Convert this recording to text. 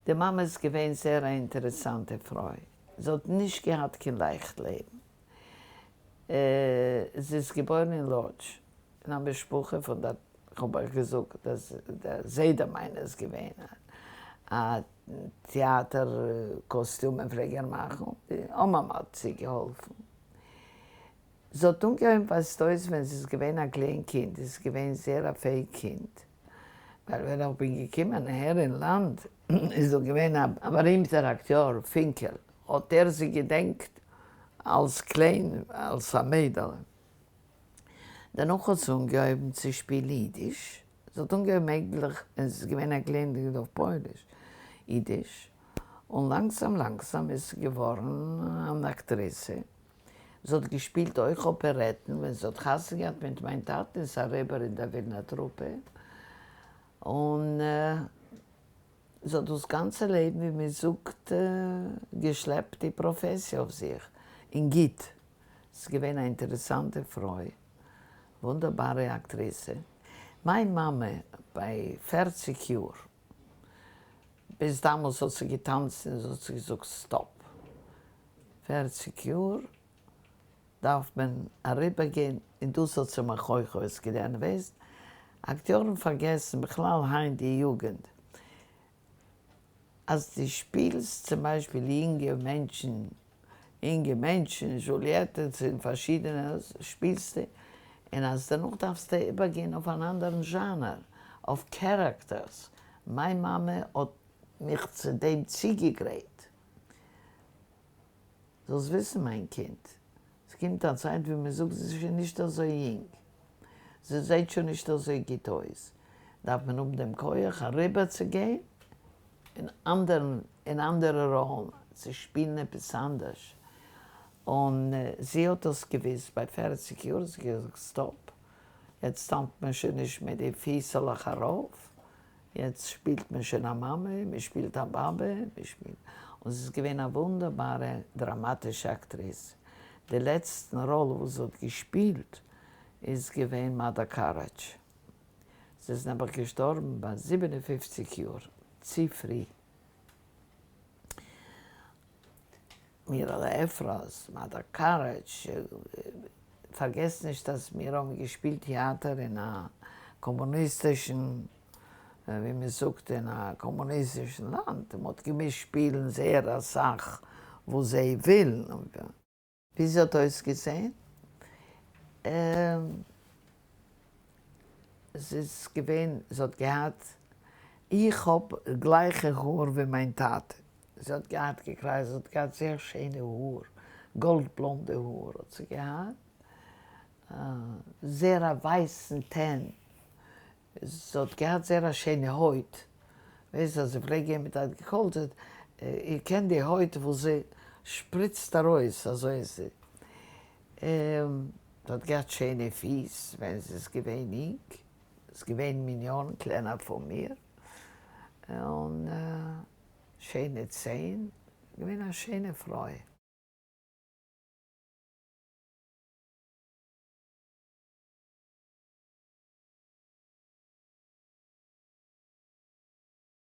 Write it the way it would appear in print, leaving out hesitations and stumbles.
די מאמע איז געווען זייער א אינטערעסאנטע פרוי, זי האט נישט געהאט קיין לייכט לעבן. זי איז געבוירן אין לאדזש, אין א משפחה פון די, כ'האב אייך געזאגט אז דער זיידע מיינער איז געווען א טעאטער קאסטיומען פלעג ער מאכן, די מאמע האט צוגעהאלפן. זי האט אנגעהויבן ווייזט אויס ווען זי איז געווען א קליין קינד, איז זי געווען זייער א פעאיג קינד, ווייל ווען איך בין געקומען אהער אין לאנד איז דא געווען א בארימטער אקטיאר פינקעל, האט ער זי געדענקט אלס קליין, אלס א מיידעלע. דערנאך האט זי אנגעהויבן צו שפילן אידיש, זי האט אנגעהויבן אייגנטליך ווען זי איז געווען א קליין קינד אויף פויליש, אידיש, און לאנגזאם לאנגזאם איז זי געווארן אן אקטריסע, זי האט געשפילט אויך אפערעטן, ווען זי האט חתונה געהאט מיט מיין טאטן איז זי אריבער אין דער ווילנער טרופע, און זי האט דאס גאנצע לעבן ווי מען זאגט געשלעפט די פראפעסיע אויף זיך, און גוט. זי איז געווען א אינטערעסאנטע פרוי, וואונדערבארע אקטריסע. מיין מאמע ביי 40 יאר, ביז דאמאלס האט זי געטאנצן און זי האט זיך געזאגט stop, 40 יאר דארף מען אריבערגיין, און דאס האט זי מיך אויך אויסגעלערנט, ווייסט, אקטיארן פארגעסן, בכלל היינט די יוגענט, אז דו שפילסט צום ביישפיל יונגע מענטשן, יונגע מענטשן, זשוליעטע און פארשידענע שפילסטו, און אז דערנאך דארפסטו איבערגיין אויף אן אנדערן זשאנער, אויף characters, מיין מאמע האט מיך צו דעם צוגעגרייט. זאלסט וויסן מיין קינד, ס'קומט א צייט ווי מ'זאגט זי איז שוין נישט אזוי יונג, זי זעט שוין נישט אזוי גוט אויס, דארף מען האבן דעם כח אריבערצוגיין אין אנדערן אין אנדערע ראלן, צו שפילן עפעס אנדערש, און זי האט דאס געוויסט ביי 40 יאר, זי האט געזאגט stop, יעצט טאנצט מען שוין נישט מיט די פיסעלעך ארויף, יעצט שפילט מען שוין א מאמע, מען שפילט א באבע, מען שפילט, און זי איז געווען א וואונדערבארע דראמאטישע אקטריסע. די לעצטן ראל וואס זי האט געשפילט איז געווען מאדא קאראדזש. זי איז נעבעך געשטארבן ביי 57 יאר, צו פרי. מירעלע אפרת, מאדא קאראדזש, פארגעסט נישט אז מיר האבן געשפילט טעאטער אין א קאמוניסטישן, ווי מען זאגט, אין א קאמוניסטישן לאנד, און מען האט געמוזט שפילן זייער אסאך וואס זיי ווילן. ווי זי האט אויסגעזען? זי איז געווען, זי האט געהאט, איך האב גלייכע האר ווי מיין טאטע, זי האט געהאט געקרייז, זי האט געהאט זייער שיינע האר, גאלד בלאנדע האר האט זי געהאט, זייער א ווייסן טען, זי האט געהאט זייער א שיינע הויט, ווייסט אז זי פלעגט גיין מיט א געקאלטע, איר קענט די הויט וואס זי שפריצט ארויס, אזוי איז זי, זי האט געהאט שיינע פיס ווען זי איז געווען יונג, זי איז געווען מיליאן קלענער פון מיר, און שיינע ציין, געווען א שיינע פרוי.